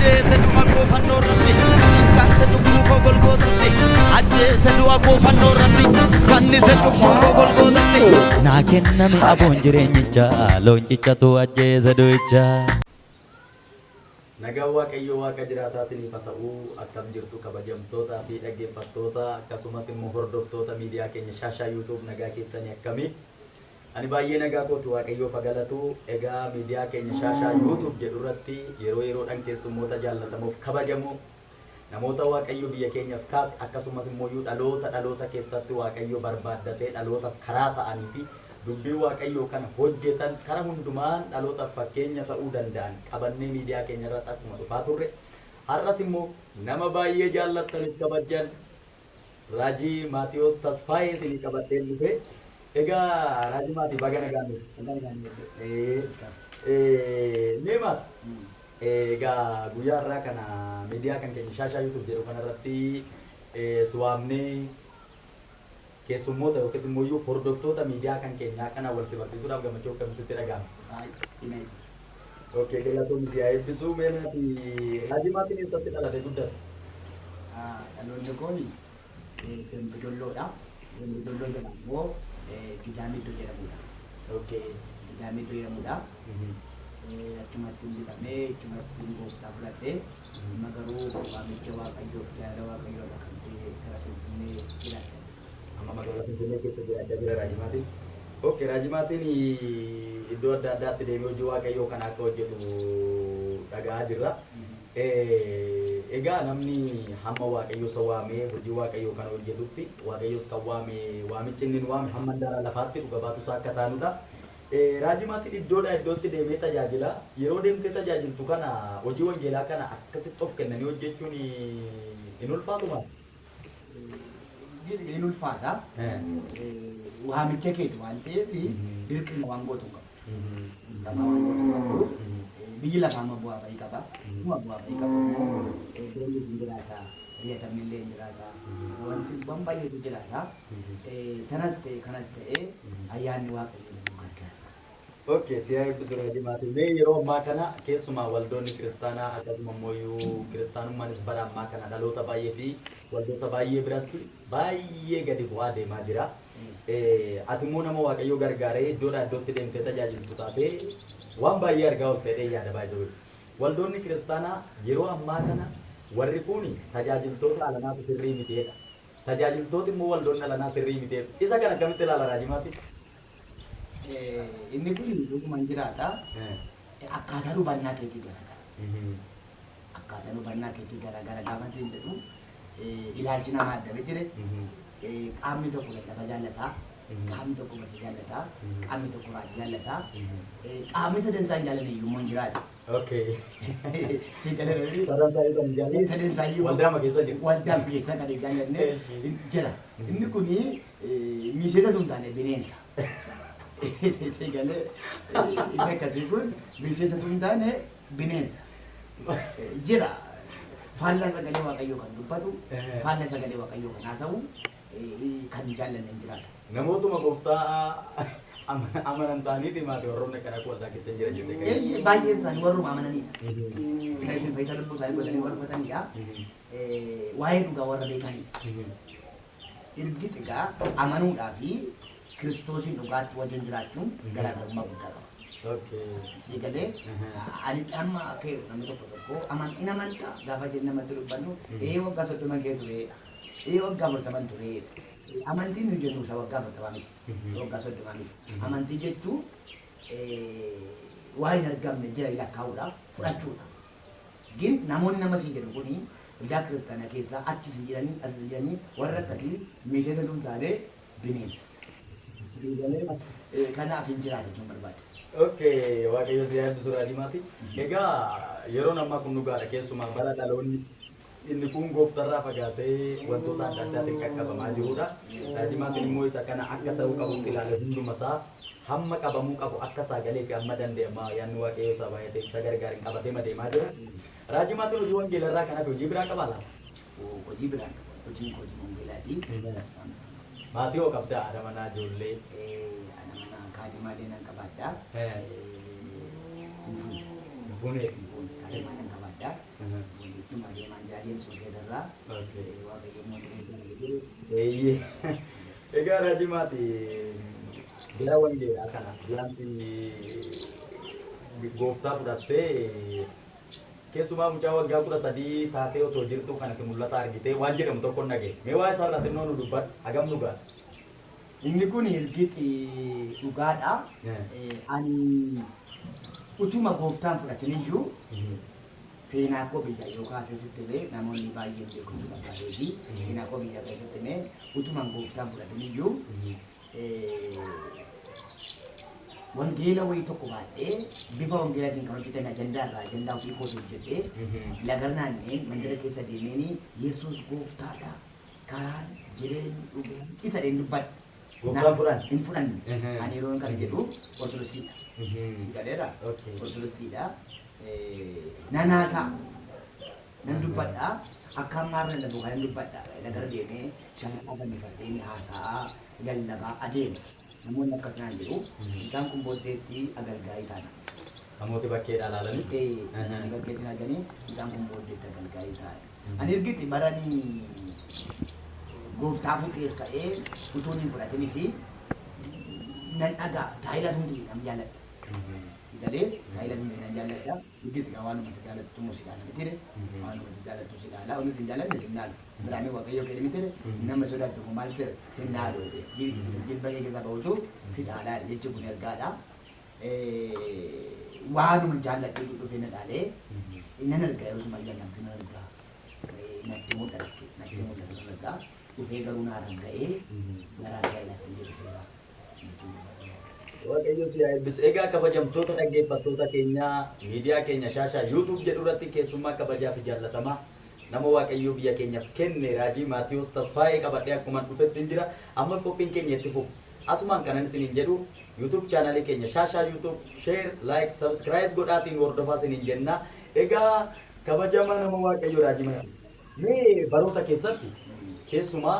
Ajjeese du'a koo fannoo irratti, fannise cubbuu koo Golgootatti. Ajjeese du'a koo fannoo irratti, fannise cubbuu koo Golgootatti. Naa kenname aboon jireenyicha, looncichatu ajjeese du'icha. Nagaan Waaqayyoo Waaqa jiraataa isiniif haa ta'u. Akkam jirtu, kabajamtootaa fi dhaggeeffattoota, akkasumas immoo hordoftoota miidiyaa keenya Shaashaa YouTube? Nagaa keessanii akkamii? Ani baay'ee nagaa kooti, Waaqayyoof haa galatu. Egaa miidiyaa keenya Shaashaa YouTube jedhu irratti yeroo yeroodhaan keessummoota jaallatamoof kabajamoo, namoota Waaqayyo biyya keenyaaf kaase, akkasumas immoo dhaloota dhaloota keessatti Waaqayyo barbaaddatee dhalootaaf karaa ta'anii fi dubbii Waaqayyoo kana hojjetan, kara hundumaan dhalootaaf fakkeenya ta'uu danda'an qabannee miidiyaa keenya irratti akkuma dhufaa turre, har'as immoo nama baay'ee jaallattaniif kabajjan, Raajii Maatiyoos Tasfaayee isinii qabadheen dhufe. Egaa Raajii Maatii, baga nagaan dhufe. Mee maati? Egaa guyyaa har'aa kana miidiyaa kan keenya Shaashaa YouTube jedhu kanarratti si waamnee keessummoota yookiis immoo hordoftoota miidiyaa kan keenyaa kana wal si barsiisuudhaaf gammachuu akkamii sitti dhaga'ama? Baay'ee. Okay, galatoomni si haa eebbisu. Mee maati, Raajii Maatiin eessatti dhalate guddate? Dhaloonni kun Dambidolloodha. Dambidolloo jedhamu immoo Gidaamiddoo jedhamudha. Gidaamiddoo jedhamudha. Achumatti bitamee, achumatti gooftaa fudhadhee, amma garuu waamicha Waaqayyoof jaalala Waaqayyoo irraa kan ta'e gara Finfinnee jiraachaa jira. Amma magaalaa Finfinnee keessa jiraachaa jira Raajii Maatiin. Okay, Raajii Maatiin iddoo adda addaatti deemee hojii Waaqayyoo kana akka hojjetu dhaga'aa jirra. Egaa namni hamma Waaqayyo isa waamee hojii Waaqayyoo kana hojjetutti, Waaqayyos kan waame, waamichi inni nu waame hamma handaara lafaatti dhuga baatu isaa akka taanudha. Raajii Maatiin iddoodhaa iddootti deemee tajaajila. Yeroo deemtee tajaajiltu kana, hojii wangeelaa kana akkasitti of kennanii hojjechuun hin ulfaatu maal? Hin ulfaata. Waamicha keeti waan ta'eef dirqama waan gootu hin qabdu. Dirqama waan gootu hin qabdu. Biyyi lafaa amma bu'aa bahii qaba. Akkuma bu'aa bahii qabu immoo beelli hin jiraata. Riyatamni illee hin jiraata. Wanti waan baay'eetu jiraata. Sanas ta'e kanas ta'e, ayyaanni Waaqayyoo nu gargaara. Okay, si haa eebbisu, Raajii Maatii. Mee yeroo ammaa kana keessumaa waldoonni kiristaanaa, akkasuma immoo kiristaanummaanis bara ammaa kana dhaloota baay'ee fi waldoota baay'ee biratti baay'ee gadi bu'aa deemaa jira. Ati immoo nama Waaqayyoo gargaaree iddoodhaa iddootti deemtee tajaajiltu taatee waan baay'ee argaa ooltee yaada baay'ee. Waldoonni kiristaanaa yeroo ammaa kana warri kun tajaajiltoota alanaatu sirrii miteedha. Tajaajiltooti immoo waldoonni alanaa sirrii miteedha. Isa kana akkamitti ilaala, Raajii Maatii? Inni kun dhuguma hin jiraata. Akkaataan hubannaa keetii garaagara. Akkaataan hubannaa keetii garaagara gaafa siin jedhu, ilaalchi namaa adda miti. Qaamni tokko lallaba jaallataa, qaamni tokko barsiisa jaallataa, qaamni tokko raajii jaallataa, qaamni sadan isaa hin jaallanne iyyuu immoo hin jiraatu. Si galee? Sadan isaa kan hin jaallanne. Sadan isaa iyyuu. Waldaama keessa jiru. Waldaama keessa kan hin jaallanne jira. Inni kuni miseensa tun taane bineensa. Si galee? Inni akkasii kun miseensa tun taane bineensa. Jira. Faallaa sagalee Waaqayyoo kan dubbatu, faallaa sagalee Waaqayyoo kan haasa'u, kan hin jaallanne hin jiraata. Namootuma gooftaa amanan ta'anii maatii warroonni kana waldaa keessa jira jettee kan Eeyyee, baay'een isaanii warruma amananidha. Fayyisaa lubbuu isaanii godhanii warra fudhatanidha. Waa'ee dhugaa warra beekanidha. Ergi egaa amanuudhaa fi Kiristoosiin dhugaatti wajjin jiraachuun garaagarummaa guddaa qaba. Si galee? Ani amma akka namni tokko tokko aman in amantaa gaafa jennu, namatti dubbannu, ee waggaa 30 kee tureedha. Ee waggaa 40 tureedha. Amantiin nuyi jennu isa waggaa 40 miti. Isa waggaa 30 miti. Amantii jechuun waa hin argamne jira lakkaa'uudha, fudhachuudha. Gin namoonni nama siin jedhu kuni waldaa kiristaanaa keessaa achi si jiranii as si jiranii, warra akkasii miseensa sun taane bineensa. Kanaaf hin jiraatu jechuun barbaada. Okay, Waaqayyo si eebbisu, Raajii Maatii. Egaa yeroon ammaa kun dhugaadha, keessumaa bara dhaloonni inni kun gooftarraa fagaatee wantoota adda addaatiin qaqqabamaa jirudha. Raajii Maatiin immoo isa kana akka ta'uu qabutti ilaale, hunduma isaa hamma qabamuu qabu akka sagalee fi amma danda'ama yaadni Waaqayyo isaa baay'atee isa gargaarin qabatee deemaa jira. Raajii Maatiin hojii wangeelarraa kan hafe hojii biraa qabaa laata? Hojii biraan qaba. Hojiin koo hojii wangeelaati. Maatii hoo qabdaa, haadha manaa, ijoollee? Haadha manaa kaadhimaalee nan qabaadha. Hin fuune. Hin fuune. Hin fuune. Kaadhimaa nan qabaadha. Adeemsuma keessarraa Waaqayyo immoo jiru. Eeyyee. Egaa Raajii Maati, gara wangeelaa kana wanti gooftaa fudhattee, keessumaa mucaa waggaa 13 taatee otoo jirtu kanatti mul'ata argitee waan jedhamu tokko dhagee. Mee waa isaarraa xinnoo nu dubbadhu, hagam dhugaa? Inni kun ergiti dhugaadha. Ani utuma gooftaan fudhatin iyyuu seenaa koo biyya yookaan keessatti illee namoonni baay'een beeku barbaadee fi seenaa koo biyya keessatti illee utuma gooftaan fudhatin iyyuu wangeela wayii tokko baadhee bifa wangeelaatiin kan hojjetan ajandaa irraa ajandaa ofii kootu hojjedhee lagar naanneen mandara keessa deemeen Yesuus gooftaadha, karaan jireenyi dhugaan isa dheen dubbadha. Gooftaan fudhan? Hin fudhanne. Ani yeroo kana jedhu Ortodoksiidha. Galeera? Ortodoksiidha. Nanaasaa nan dubbadha. Akka ammaarra lallabu kan dubbadha. Lagar deemee shanqaa fannifadhee haasa'aa lallabaa adeema. Namoonni akkasinaan jiru. Isaan kun booddeetti agalgaa'ii taana. Namooti bakkeedhaa ilaalanii? Bakkeetti ilaalanii isaan kun booddeetti agalgaa'ii taana. Ani ergiti baranii gooftaa fuudhees ka'ee utuu hin fudhatinis nan dhagaa taayila hundi nan jaalladha. Galee taayila hundi nan jaalladha. Ergiti waan uummata jaallattu immoo si ilaala miti, waan uummata jaallattu si ilaala. Wanti hin jaallanne si ilaalu. Biraamee Waaqayyo kee miti, nama sodaattu kun maal ta'e si ilaalu. Jilba kee keessaa bahutu si ilaalaa jechuun kun ergaadha. Waanuma jaalladhu dhufee na dhaalee nan argaa, yeroo suma jaalladhu nan argaa. Natti mul'ata jechuudha. Natti mul'ata, nan argaa. Dhufee garuu naa ragga'ee garaa jaalladhu jedhu. Waaqayyo si haa eebbisu. Egaa kabajamtoota dhaggeeffattoota keenyaa, miidiyaa keenya Shaashaa YouTube jedhu irratti keessummaa kabajaa fi jaallatamaa nama Waaqayyo biyya keenyaaf kenne Raajii Maatiyuus Tasfaayee qabadhee akkuma dhufetti hin jira. Ammas qophiin keenya itti fufu. Asumaan kanan isiniin jedhu, YouTube chaanalii keenya Shaashaa YouTube share, like, subscribe godhaatiin hordofaa isiniin jenna. Egaa kabajamaa nama Waaqayyo Raajii Maatiyuus, mee baroota keessatti, keessumaa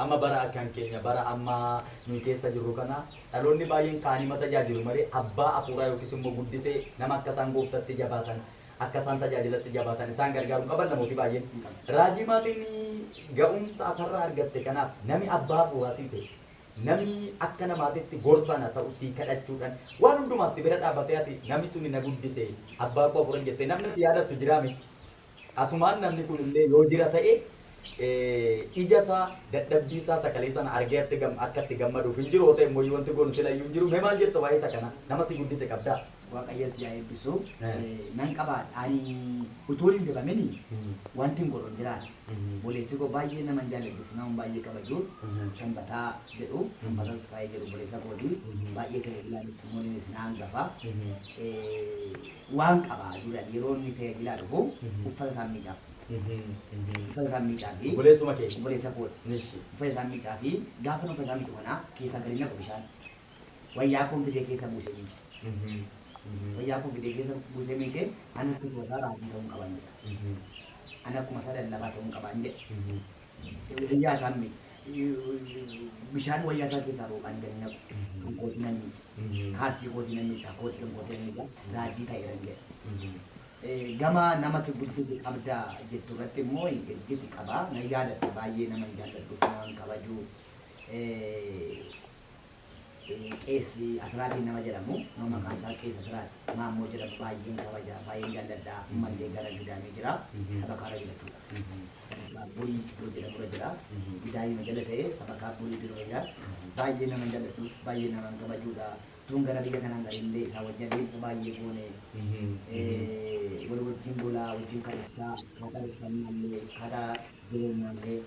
amma bara akkan keenya, bara amma nuyi keessa jirru kana, dhaloonni baay'een kaanima tajaajilu malee abbaa hafuuraa yookiis immoo guddisee nama akka isaan gooftatti jabaatan, akka isaan tajaajilatti jabaatan isaan gargaaru qaban namooti baay'een. Raajii Maatiin, ga'umsa atarraa argatte kanaaf nami abbaa hafuuraa sii ta'e, namni akka namaatitti gorsana ta'u sii kadhachuudhaan waan hundumaas si bira dhaabbatee, ati namni suni na guddise, abbaa koo hafuuran jettee namni ati yaadattu jiraame? Asumaan namni kun illee yoo jira ta'e, ija isaa, dadhabbii isaa sakalee sana argee akka itti gammaduuf hin jiru yoo ta'e immoo wanti goonu sila iyyuu hin jiru. Mee maal jettu waa'ee isa kana? Nama si guddise qabdaa? Waaqayyo si haa eebbisu. Nan qabaadha. Ani utuu hin dibamini wanti hin godhu hin jiraatu. Obboleessi koo baay'ee nama hin jaalladhuuf, nama baay'ee kabaju, Sanbataa jedhu, Sanbataa Tasfaayee jedhu, obboleessa kooti. Baay'ee tajaajilaa immoo innis na hangafa. Waan qaba duraan yeroo inni tajaajilaa dhufu uffata isaan miicaaf. Uffata isaan miicaa fi Obboleessuma kee? Obboleessa kooti. Uffata isaan miicaa fi gaafa uffata isaan miicu kana keessaa gadi naqu bishaan. Wayyaa koon fidee keessa buusee miica. Wayyaa koon fidee keessa buusee miicee, ani akkuma isaa raajii ta'uu hin qaban jedha. Ani akkuma isaa lallabaa ta'uu hin qaban jedha. Wayyaa isaan miica. Bishaan wayyaa isaa keessaa ba'u ani gadi naqu. Kan kootii nan miica. Kaalsii kootii nan miica. Kootii kan kootii nan miica. Raajii ta'eera jedha. Gama nama si guddise qabda jettu irratti immoo ergiti qaba. Na yaadatta, baay'ee nama hin jaalladhu, nama hin kabaju. Qeessi Asiraatiin nama jedhamu, nama maqaan isaa Qeessi Asiraat Maammoo jedhamu, baay'een kabaja, baay'een jaalladha. Ammallee gara Gidaamii jira. Sabakaa irra jira jechuudha. Sabakaa Burii iddoo jedhamu irra jira. Gidaamii jala ta'ee sabakaa Burii iddoo jira. Baay'ee nama hin jaalladhuuf, baay'ee nama hin kabajuudha. Tun gara biyya kanaan galillee isaa wajjin adeemsa baay'ee goone. Wal wajjin bulaa, wajjin kadhachaa, akkaataa uffannaallee, akkaataa jireenyaallee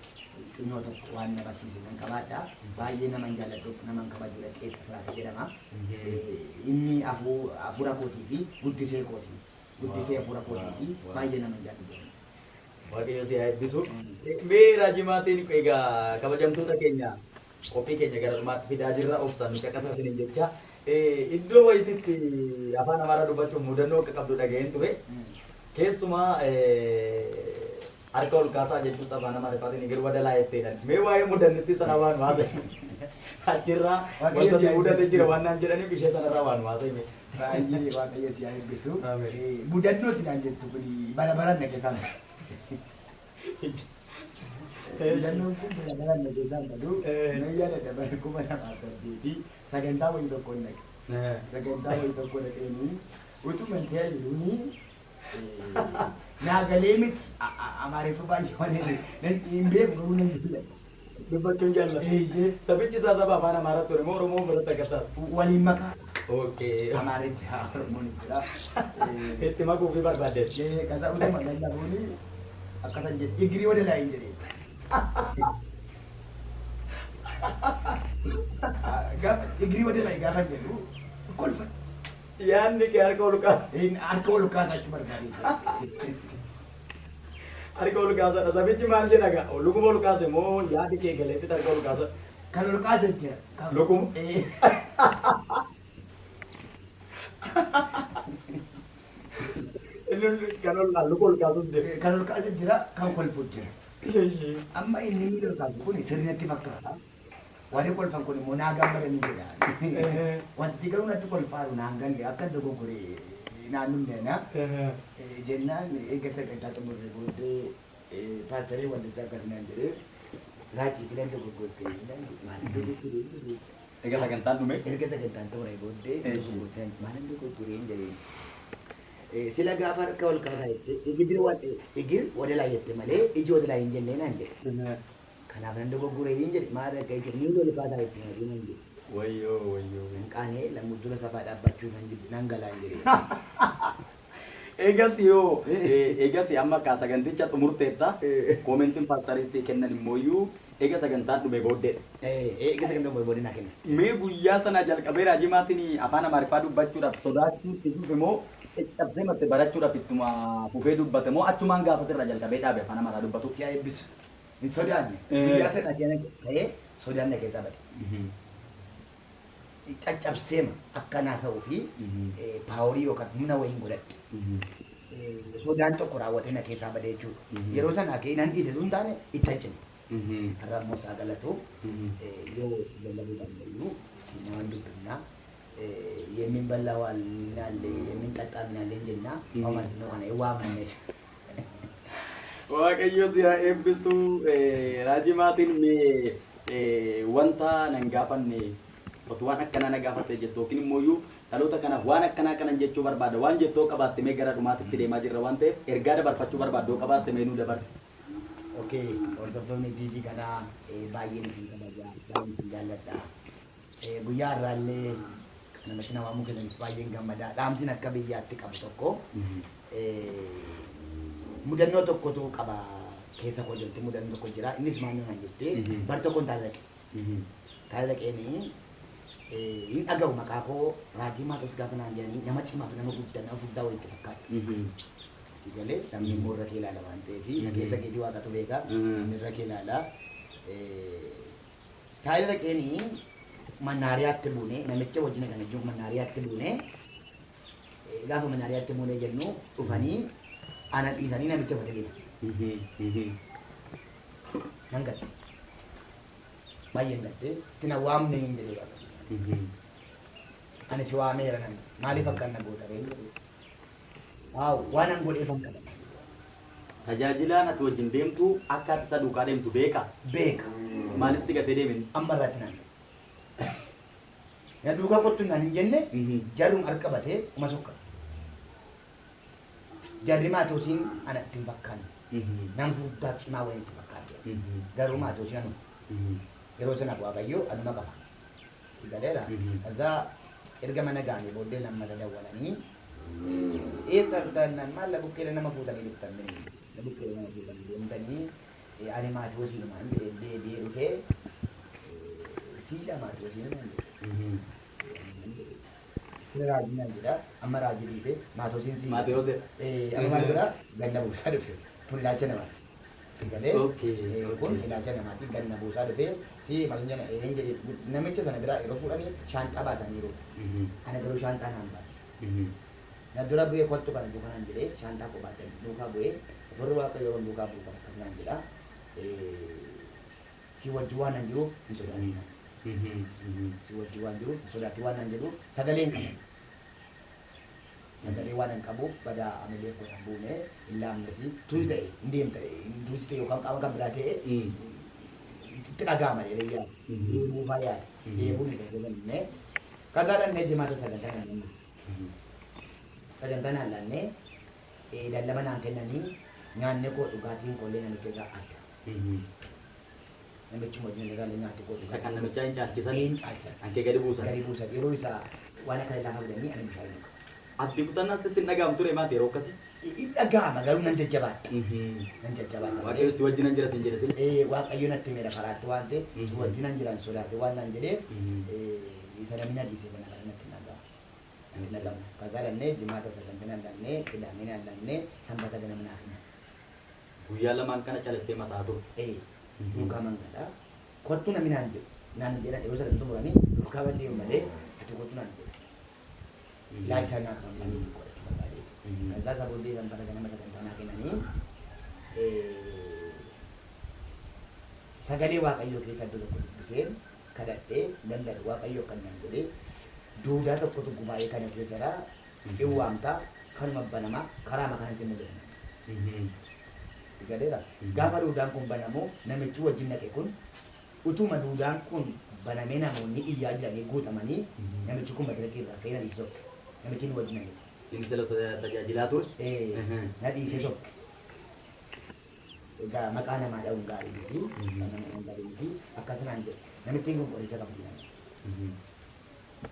xinnoo tokko waan na barsiise nan qabaadha. Baay'ee nama hin jaalladhuuf, nama hin kabajuudha, Qeessa Asiraat jedhama. Inni hafuura kootii fi guddisee kooti. Guddisee hafuura kootii fi baay'ee nama hin jaalladhu. Waaqayyo si haa eebbisu. Mee Raajii Maatiin, egaa kabajamtoota keenya, qophii keenya gara dhumaatti fidaa jirra, obsaan nu caqasaa isiniin jecha. Iddoo wayititti afaan Amaaraa dubbachuuf mudannoo akka qabdu dhaga'een ture. Keessumaa harka ol kaasaa jechuun afaan Amaariffaatiin እግር ወደ ላይ jetteedhan. Mee waa'ee mudannitti sana waan waase achirraa wanta si mudate jira waan naan jedhaniif ishee sanarraa waan waase mee. Baay'ee Waaqayyo si haa eebbisu. Ameen. Mudannooti naan jettu kuni bara baran na keessaa. Mudannoon kun dalagaa na keessaan badu. Nan yaadadha bara 2008 sagantaa wayii tokko hin dhaqe. Sagantaa wayii tokko dhaqeenii utuma ta'ee jiruuni naa galee miti Amaariffa baay'ee waan hin beeku garuu nan jibila. Dubbachuun jaallata. Eeyyee. Sabichi isaa saba afaan Amaaraa ture moo Oromoo biratti agartaas? Waliin makaa. Okay. Amaarichi Oromoon jira. Itti makuu fi barbaadde. Kasa utuma lallabuuni akkasan jedhe igirii wada laayin jedhee. Gaafa igirii wada laayin gaafa jedhu kolfa. Yaadni kee harka ol kaasa. Harka ol kaasaa achi barbaade. Harka ol kaasadha. Sabichi maal jedha gaa? Lukuma ol kaase moo yaadi kee galeetti harka ol kaasa? Kan ol kaase jira. Lukuma? Inni kan ol luka ol kaasus jira. Kan ol kaase jira, kan kolfu jira. Amma inni miila ol kaasu kun sirnatti fakkaata. Warri kolfan kun immoo naa gammadanii jedha. Wanti si garuu natti kolfaaru naan galle akka dogoggoree naan dhumne jennaan eega sagantaa xumurree booddee paasterii wanticha akkas naan jedhee raajii filan dogoggortee maal dogoggoree jedhee. Egaa sagantaan dhume? Erga sagantaan xumuree booddee dogoggortee maal dogoggoree jedhee. Sila gaafa harka ol kaasaa jette igir igir wada laa jette malee iji wada laa hin jennee naan jedhe. Kanaaf nan dogoggoree hin jedhe maal akka iji miila ol kaasaa jette malee naan jedhe. Wayyoo wayyoo. Nan qaanee lammuu dura safaa dhaabbachuu nan galaa hin jedhe. Eegas yoo eegas amma kaa saganticha xumurteetta koomentiin paasterii sii kennan immooyyuu eega sagantaan dhume booddeedha. Eega sagantaan dhume booddee naa kenna. Mee guyyaa sana jalqabee raajimaatiin afaan Amaariffaa dubbachuudhaaf sodaachuu itti fufe moo caccabsee matte barachuudhaaf ittuma fufee dubbate moo achumaan gaafa sirraa jalqabee dhaabe afaan Amaaraa dubbatu? Si haa eebbisu. Hin sodaanne. Guyyaa sana ka'ee sodaanne keessaa bade. Caccabseema akka naasa'uu fi paaworii yookaan humna wayiin godhadhe. Sodaan tokko raawwatee na keessaa bade jechuudha. Yeroo sana ka'ee nan dhiise sun taane itti hin cime. Har'a immoo isaa galatu yoo lallabuu danda'u naman dubbifnaa. የሚበላው አለ የሚጠጣ አለ እንጀና ማለት ነው አነ ዋምነ Waaqayyo si haa eebbisu. Raajimaatiin mee wanta nan gaafanne otu waan akkanaa na gaafatte jettu yookiin immoo dhaloota kanaaf waan akkanaa kanan jechuu barbaada waan jettoo qabaatte mee gara dhumaatitti deemaa jirra waan ta'eef ergaa dabarfachuu barbaaddu qabaatte mee nu dabarsi. Okay, hordoftoonni diidii kanaa baay'een isin kabaja, baay'een isin jaalladha. Guyyaa har'aallee namatti na waamuu keessanis baay'een gammada. Dhaamsin akka biyyaatti qabu tokko mudannoo tokkotu qaba keessa koo jirti mudannoo tokko jira. Innis maal naan jettee bar tokkoon taa'ee dhaqeenii hin dhaga'u maqaa koo raajii Maatos gaafa naan jedhanii nama cimaaf nama guddaa nama furdaa walitti fakkaata. Si galee namni immoo irra kee ilaala waan ta'eef isa keessa keetii waaqatu beeka namni irra kee ilaala. Taa'ee dhaqeenii mannaariyaatti buune namicha wajjin kan jiru mannaariyaatti buune gaafa mannaariyaatti buune jennu dhufanii ana dhiisanii namicha uffata deema. Nan gatte. Baay'een gatte. Itti na waamne hin jedhee waaqa. Ani si waameera nan maaliif akka na goota ree? Waaw waan an godheef an qaba. Tajaajilaan ati wajjin deemtu akka ati isa duukaa deemtu beeka. Beeka. Maaliif si gatee deemin? Amma irratti naan. Na duukaa kottu naan hin jenne jarrum harka batee uma sokka. Jarri maatoosiin ana itti hin fakkaanne. Nama furdaa cimaa wayii itti fakkaate. Garuu maatoosiin anuma. Yeroo sana Waaqayyo anuma qaba. Si galeera. Kaza erga mana ga'anii booddee lammata dawwalanii eessa dhuftan maal la bukkeera nama fuutanii dhuftan la bukkeera nama fuutanii deemtanii ani maatoosiinumaan jedhee deebi'ee dhufee siidha maatoosiinumaan jedhe. Raajii naan jedha amma raajii dhiisee maatoosiin siidha. Maatewos. Amma maal godhaa ganna buusaa dhufe kun ilaalcha namaati. Si galee kun ilaalcha namaati ganna buusaa dhufe si maal jedha een jedhe namicha sana biraa yeroo fuudhanii shaanxaa baataniiru. Ana garuu shaanxaa naan baate. Na dura bu'ee kottu kana duukaa naan jedhee shaanxaa koo baatee duukaa bu'ee warri waaqa yeroo duukaa bu'u kan akkas naan jedha. Si wajji waan nan jiruuf hin sodaatin. Si wajji waan jiruuf hin sodaatin waan nan jedhuuf sagalee hin qaban. Sagalee waan hin qabuuf badaa amilee koo hin buune hin laamnesi tuusi ta'e hin deemta tuusi ta'e yookaan qaama kan biraa ta'e itti dhaga'ama jedhee yaada. Deebuu faa yaada. Deebuun isa jedhamne. Kasaa dhannee jimaata sagantaa naan laanne. Sagantaa naan laanne lallaba naan kennanii nyaanni koo dhugaatiin koollee namicha irraa adda. Namichi wajjin irraa nyaati koo Isa kan namichaa hin caalchisan. Hin caalchisan. Kan kee gadi buusan. Gadi buusan yeroo isaa waan akka lafa fidanii ani bishaan dhuga. Abdii kutannaa sitti hin dhaga'amu ture maati yeroo akkasii? In dhaga'ama garuu nan jajjabaadha. Nan jajjabaadha. Waaqayyo si wajjinan jira siin jedhe sin. Waaqayyo natti himee karaatti waan ta'eef si wajjinan jiran sodaate waan naan jedheef isa namni na dhiise kana kana natti hin dhaga'amu. Natti hin dhaga'amu. Kasaa dhannee jimaata sagantaa naan dhannee qidaamee naan dhannee sanbata ganama naaf himan. Guyyaa lamaan kana calattee mataa turte. Duukaa mangadha. Kottu namni naan jedhu. Naan jedhan yeroo sadan xumuranii duukaa baddeemu malee ati kottu naan jedhu. Ilaalcha naa kan namni godhachuu barbaade. Kasaa isa booddee sanbata ganama sagantaa naa kennanii sagalee Waaqayyoo keessa iddoo tokko dubbiseen kadhadhee lallabe Waaqayyoo kan nan godhee duudaa tokkotu gubaa'ee kana keessadha. In waamta kanuma banamaa karaa makanan sin mul'isa. Galeera. Gaafa duudaan kun banamu namichi wajjin naqe kun utuma duudaan kun banamee namoonni iyyaa jiranii guutamanii namichi kun madaraka irraa ka'ee na dhiisee sokke. Namichi inni wajjin naqe. Inni sila tajaajilaa ture. Na dhiisee sokke. Egaa maqaa namaa dha'uun gaarii miti. Maqaa namaa dha'uun gaarii miti. Akkas naan jedhe. Namittiin kun qoricha qabdi naan jedhe.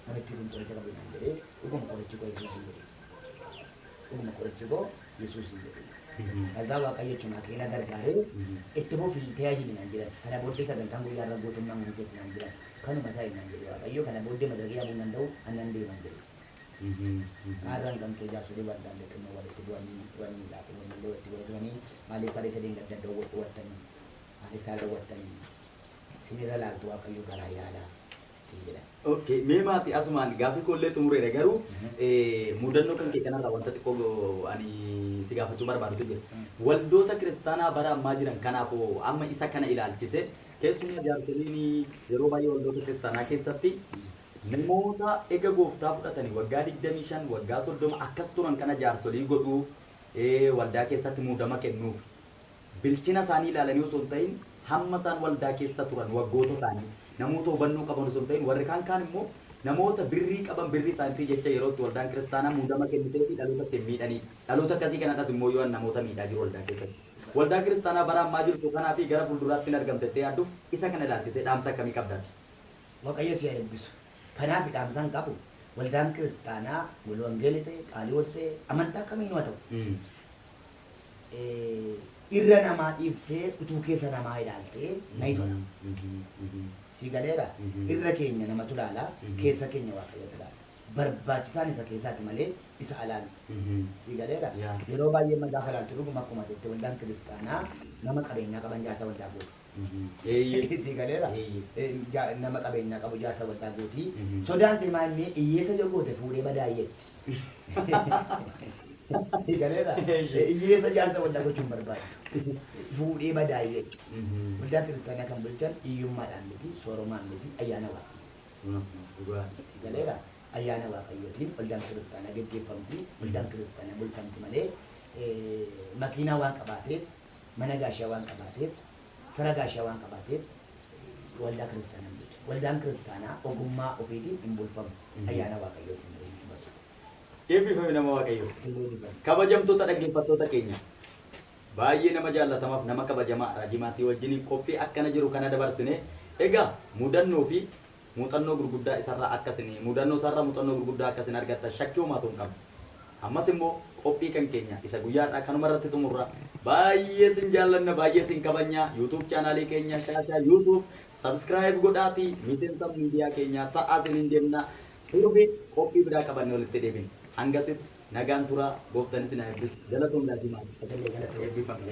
Namittiin kun qoricha qabdi naan jedhee dhuguma qorichi koo Yesuus hin jedhe. Dhuguma qorichi koo Yesuus hin jedhe. Kazaa Waaqayyo jechuun kee na gargaaree itti fufii tajaajili naan jedhan. Kana booddee sagantaan guyyaa irra guutummaan hojjetu naan jedhan. Kanuma taa'e naan jedhe Waaqayyo kana booddee madarii yaabuu hin danda'u annan deeman jedhe. Kaarraan kan kee jaarsolii waldaan xinnoo walitti bu'anii turanii laata walillee walitti bu'anii maaliif kalee sadeen gadda dawwattanii maaliif kaa dawwattanii sinirra laaltu Waaqayyo garaa yaalaa siin jedhan. Okay, mee maati asumaan gaaffii koollee xumureera garuu mudannoo kan kee kanarraa wanta xiqqoo ani si gaafachuu barbaadutu jira. Waldoota kiristaanaa bara ammaa jiran kanaafoo amma isa kana ilaalchise keessumaa jaarsoliin yeroo baay'ee waldoota kiristaanaa keessatti namoota ega gooftaa fudhatanii waggaa 25 waggaa 30 akkas turan kana jaarsolii godhuu waldaa keessatti muudama kennuuf bilchina isaanii ilaalanii osoo hin ta'in hamma isaan waldaa keessa turan waggoota isaanii namoota hubannoo qaban osoo hin ta'in warri kaan kaan immoo namoota birrii qaban birrii isaaniitii jecha yeroo itti waldaan kiristaanaa muudama kennitee fi dhaloota ittiin miidhanii dhaloota akkasii kanadhas immoo yoo namoota miidhaa jiru waldaa keessatti. Waldaa kiristaanaa bara ammaa jirtu kanaa fi gara fuulduraatti hin argamte yaadduuf isa kana ilaalchisee dhaamsa akkamii qabdaati? Waaqayyo si haa eebbisu. Kanaaf dhaamsaan qabu waldaan kiristaanaa wal wangeelii ta'e qaalii wal ta'e amantaa kamiinuu haa ta'u. Irra namaa dhiiftee utuu keessa namaa ilaaltee na tola. Si galeera irra keenya namatu ilaala keessa keenya Waaqayyotu ilaala. Barbaachisaan isa keessaati malee isa alaa miti. Si galeera yeroo baay'ee gaafa ilaaltu dhuguma akkuma jette waldaan kiristaanaa nama qabeenyaa qaban jaarsa waldaa gooti. Si galeera nama qabeenyaa qabu jaarsa waldaa gooti. Sodaan seemaa inni hiyyeessa yoo goote fuudhee badaayyeetti. Si galeera hiyyeessa jaarsa waldaa gochuun barbaadu. Fuudhee badaayyeetti. Waldaa kiristaanaa kan bulchan hiyyummaadhaan miti sooromaan miti ayyaana Waaqayyoo. Si galeera ayyaana Waaqayyootiin waldaan kiristaanaa geggeeffamti waldaan kiristaanaa bulfamti malee makiinaa waan qabaateef mana gaashaa waan qabaateef fira gaashaa waan qabaateef waldaa kiristaanaa hin bulchu. Waldaan kiristaanaa ogummaa ofiitiin hin bulfamu ayyaana Waaqayyootiin hin bulfamu. Eebbifame nama Waaqayyoo. Kabajamtoota dhaggeeffattoota keenya. Baay'ee nama jaallatamaaf nama kabajamaa Raajii wajjin qophii akkana jiru kana dabarsine egaa mudannoo fi muuxannoo gurguddaa isarraa akkasin mudannoo isarraa muuxannoo gurguddaa akkasin argattan shakkii homaatu hin qabu. Ammas immoo qophii kan keenya isa guyyaadhaa kanuma irratti xumurra. Baay'ee sin jaallanna baay'ee sin kabajna YouTube chaanaalii keenya Shaashaa YouTube subscribe godhaatii miseensa miidiyaa keenyaa ta'aa sin jenna. Torbee qophii biraa qabannee walitti deebina. Hangasitti nagaan turaa gooftaan isin haa eebbisu. Galatoom Raajii Maatii. Eebbifame.